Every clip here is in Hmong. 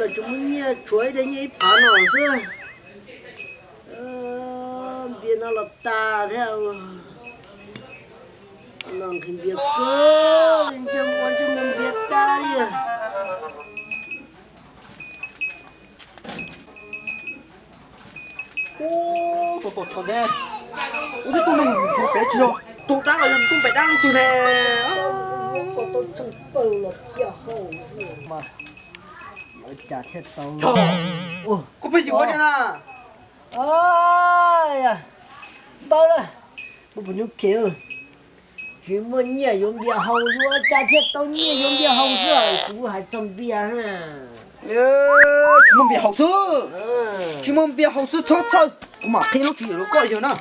Tsuas muaj nyiaj tshuav ib daim nyiaj ib phav no xwb. Npias no los tas thiab. No nqhis npias kawg li, ntsej muag ntsej muag npias tag li. Ub, tau tau ne. Ub, twb tuaj neeg mus pem tsis yog tug dab los yog tuaj pem dab leej twg ne? Koj tau tsheej pawg los cia hau. Cas thiaj tau. Koj pheej xyuas ua cas na? Npawg na, kuv puas nyuaj kev, tsis muaj nyiaj yuav npias haus, yuav cas thiaj tau nyiaj yuav npias haus xwb, kuv hais txog npias na. Tsis muaj npias haus xwb, tsis muaj npias haus xwb txhob txhawj, kuv mam qhia lub tswv yim rau koj yog na,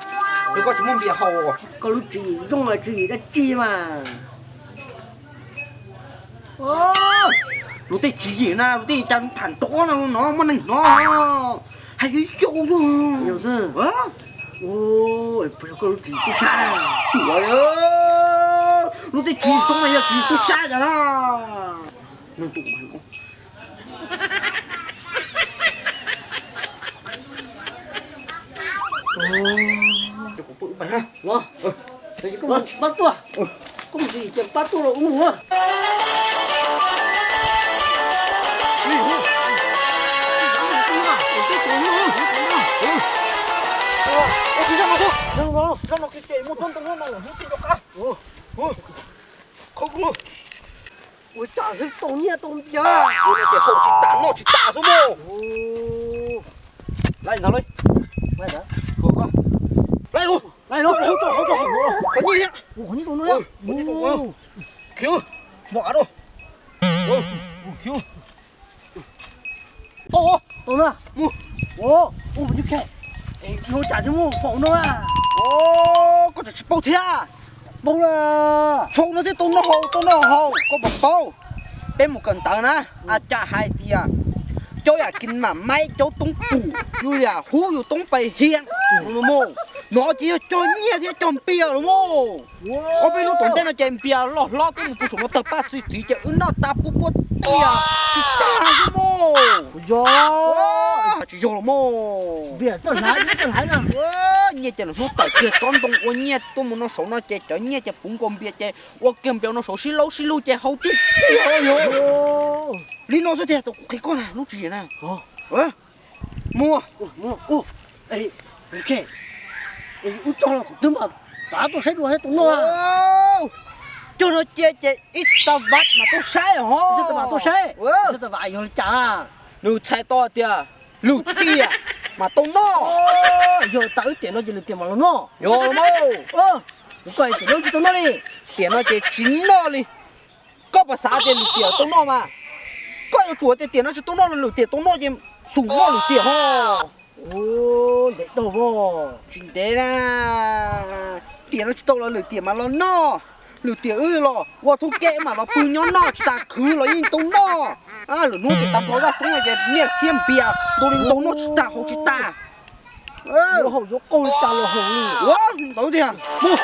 yog koj tsis muaj npias haus. Koj lub tswv yim zoo, tswv yim dab tsi mas? Luag tej tswv yim na, luag tej cas tham nrov no, no muaj neeg hnov, hais yuav yau xwb. Puas yog koj lub tswv yim tub sab na? Tuam, luag tej tswv yim zoo mas yog tswv yim tub sab cas na. Pab tuaj, koj mus tsis ces pab tuaj los ua mus. Ua cas xwb tau nyiaj tau npias, ua no ces haus tsis tas noj tsis tas xwb mog. Lawv ntawd, lawv, qhov nyiaj thiab, qhov nyiaj tau no, khiv, mos av rau, khiv. Tau, tau na. Mus. Ua, ua, ua cas tsis muaj faus no a? Koj tseem tsis paub thiab? Paub lawm. Faus no thiaj tau noj haus, tau noj haus, koj puas paub? Peb mus kawm ntawv na, a cas hais tias cov yam kis mam maib cov toob pum, yus yam hub yus toob pais hiam, no ces yog cog nyiaj thiab cog npias los mas. Ob peb hnub tom ntej no ces npias loj hlob twb mus pw saum no tawg paj txi txiv ces wb noj tas puag puag tiag tsis tag xwb mas. Yog, tsis yog los mas. Npias txawj hlais, txawj hlais na. Nyiaj ces los hnub tawm kiag tsob ntoo ua nyiaj tuaj mus no saum no ces cov nyiaj ces puv nkaus npias ces ua kiag npias no saum sib laub sib lug ces haus tiag tiag yog. Li no xwb tiag, tau kuv qhia koj na lub tswv yim na. Mus. Wb cog no kuv twb mam rov tuaj saib dua thiab tau noj. Cog no cia ces ib tsis tas vam mas tuaj saib hos. Ib tsis tas vam tuaj saib, ib tsis tas vam yog li cas? Nws txhais tau tias lwm tiam mas tau noj. Yog tas wb tiam no ces lwm tiam mam los noj. Yog mas. Koj tiam no tsis tau noj li. Tiam no ces tsis noj li. Koj puas xav tias lwm tiam tau noj mas? Koj yuav tsum tias tiam no tsis tau noj los lwm tiam tau noj ces xum noj lwm tiam hos. Ntev dog vos. Tsis ntev na. Tiam no tsis tau los lwm tiam mas los noj. Lwm tiam wb los ua thoob keb mam los pw nyob noj tsis tas khwv los yeej tau noj. Lwm hnub ces tag nrho vaj koob no ces nyiaj thiab npias ntau li ntau noj tsis tas haus tsis tas. Yuav haus yuav qaug li cas los haus li. Ua ntawd tiag. Mus.